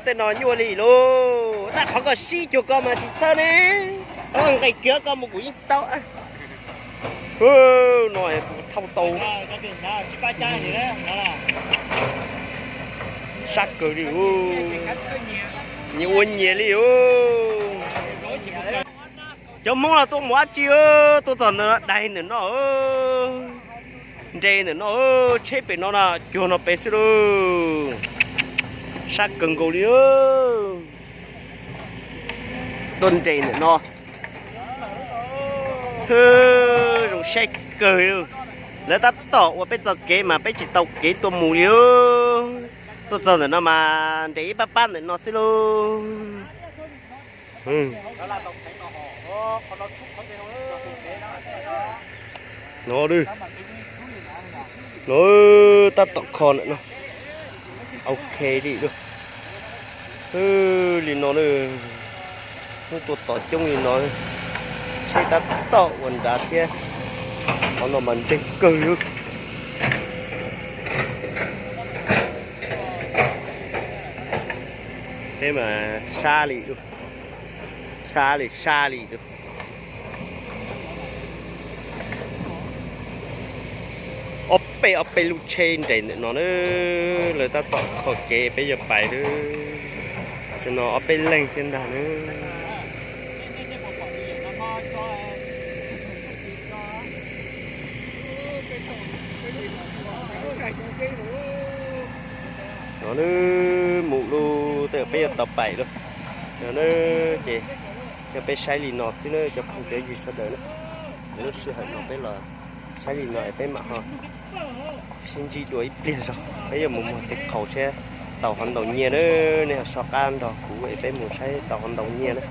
Tej no nyuaj li lauj, tab qhov koj sib cuag ko mas tsis txhawj ne. Nqis kiag koj mus kuv yeej tau. No kuv thauj tau. Sab kawg li. Nyias ua nyias li. Cov Hmoob los tuaj mus dab tsi, tuaj txog ntawm no dai ntawm no, nres ntawm no, tsheb pem no na, cuag no pem xwb lauj. Sab kawg nkaus li. Tuaj nres ntawm no. Zoo saib kawg li. Lawv tab tom ua peb txoj kev mas peb tsis tau kev tuaj mus li. Tuaj txog ntawm no mas nres ib pab pab ntawm no xwb lauj. No, no tab tom kho ntawm no. Ok li lauj. Li no, hnub tuaj tod coob li no, tsheb tab tom ua nrad thiab. Qhov no mas nres kawg li. Peb mas sab li, sab li sab li. Ob peb ob peb lub tsheb nres ntawm no na, lawv tab tom kho kev peb yuav pais lawm. Cov no ob peb leeg thiab ntag na. No na, mus lawm, tej zaum peb yuav tau pais lawm. No na, ces coj peb saib li no xwb na cov phooj cov ywg sawv daws na. Lub sij hawm no peb los saib li no es peb mam ho sib ntsib dua ib pliag zog, peb yuav mus muag txiv qhaus seb tau hov ntau nyiaj na. Nej ho soj qab nrog kuv es peb mus saib tau hov ntau nyiaj na.